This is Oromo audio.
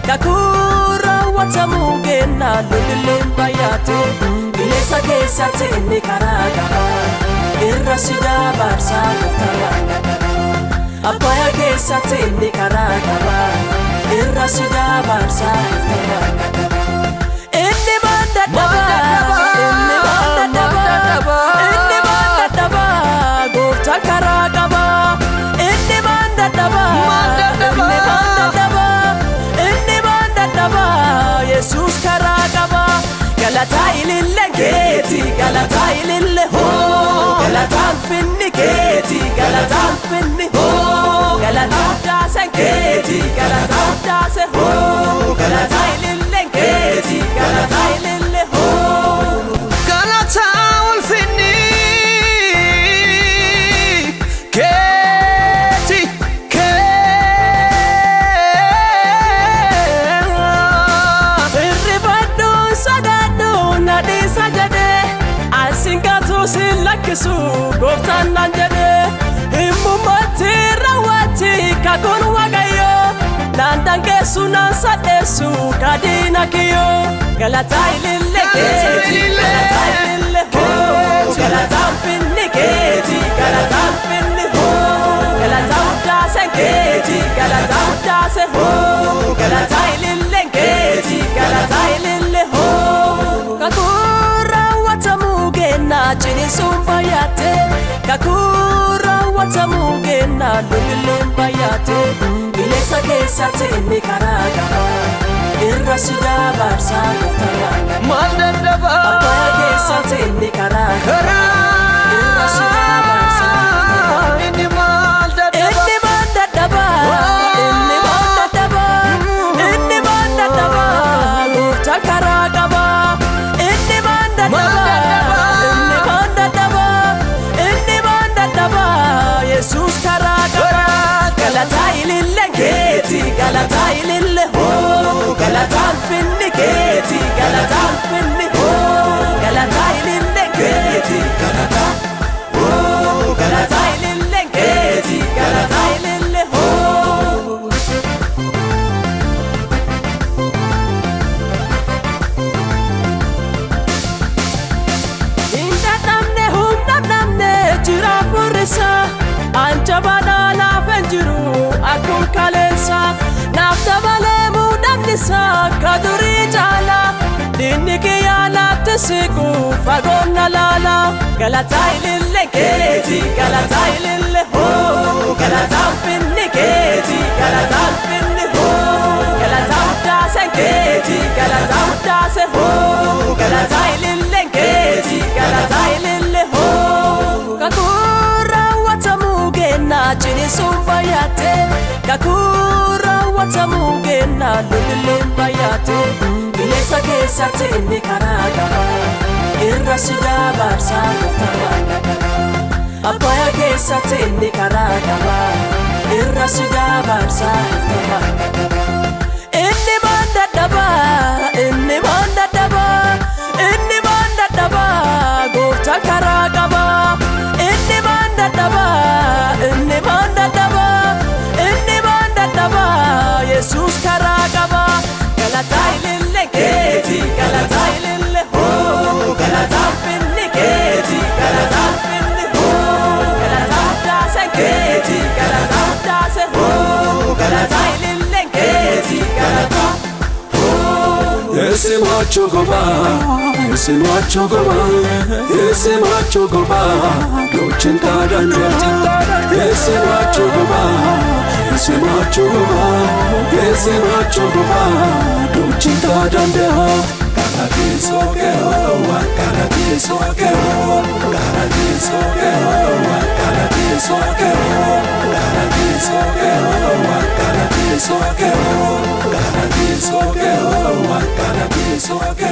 Kakuu raawwatamuu kennaa lolilleen baay'ate. Qilleensa keessatti inni karaa qaba. Irra si dabarsaa gooftaa waan dadhaba. Abbayaa keessatti inni karaa qaba. Irra si dabarsaa gooftaa waan dadhaba. Inni maan dadhaba. Inni maan dadhaba. Inni maan dadhaba. Gooftaan karaa qaba. Inni maan dadhaba. Inni maan dadhaba. Inni maan dadhaba. Yesuus karaa qaba. Galataa ilillee keeti. Galataa ilillee hoo. Galataan finni keeti. Galataan finni hoo. Galataa daasen keeti. Galataa daase hoo. Galataa ilillee keeti. Galataa ilillee hoo. Galataa ulfinni keeti kee. Hirribadhu sodaadhu na dhiisa jedhee Ansin gatu sin lakkisu gooftaan naan jedhee Himmummaatti raawwatti kakuun waaqayyoo Naan dangeessu naan sadheessu kadiina kiyyoo Galataa ilillee keeti galataa ilillee hoo Galataan finni keeti galataan finni hoo Galataa daaseen keeti galataa daase hoo Galataa ilillee keeti galataa ilillee hoo Kakuu raawwatamuu kennaa ciniinsuun baay'ate. Kakuu raawwatamuu kennaa lolilleen baay'ate. Qilleensa keessatti inni karaa qaba. Irra si dabarsaa gooftaa waan dadhaba. Maal dadhaba? Abbayaa keessatti inni karaa qaba. Irra si dabarsaa gooftaa waan dadhaba. Inni maal dadhaba? Inni maan dadhaba. Inni maan dadhaba. Inni maan dadhaba. Gooftaan karaa qaba. Inni maan dadhaba. Inni maan dadhaba. Inni maan dadhaba. Yesuus karaa qaba. Galataa ilillee keeti. Galataa ilillee hoo. Galataan finni keeti. Galataan finni hoo. Galataa ilillee keeti. Galataa hoo. Galataa ilillee keeti. Galataa ilillee hoo. Hin dadhabne humna dhabne jira furrisa. Anjabaadhaa naaf hin jiru akkuma kaleessa. Naaf dabalee muudamnisa ka durii caala. Diinni kiyyaa naatti siqu fagoon na laala. Galataa ilillee keeti galataa ilillee hoo. Galataan finni keeti galataan finni hoo. Galataa daaseen keeti galataa daase hoo. Galataa ilillee keeti galataa ilillee hoo. Kakuu raawwatamuu kennaa ciniinsuun baay'ate. Kakuu raawwatamuu kennaa lolilleen baay'ate. Qilleensa keessatti inni karaa qaba. Irra si dabarsaa gooftaa waan dadhaba. Abbayaa keessatti inni karaa qaba. Irra si dabarsaa gooftaa waan dadhaba. Inni maan dadhaba. Inni maan dadhaba. Inni maan dadhaba. Gooftaan karaa qaba. Inni maan dadhaba. Inni maan dadhaba. Inni maan dadhaba. Yesuus karaa qaba. Galataa ilillee keeti. Galataa ilillee hoo. Galataan finni keeti. Galataan finni hoo. Galataa daaseen keeti. Galataa daase hoo. Galataa ilillee keeti. Galataa hoo. የስማቸው ጎባ የስማቸው ጎባ የስማቸው ጎባ ዶችን ታዳንዳ የስማቸው ጎባ የስማቸው ጎባ የስማቸው ጎባ ዶችን ታዳንዳ ካራቴ ሶከዋ ካራቴ ሶከዋ ካራቴ ሶከዋ ካራቴ ሶከዋ ካራቴ ሶከዋ ካራቴ ሶከዋ ካራቴ ሶከዋ ካራቴ ሶከዋ።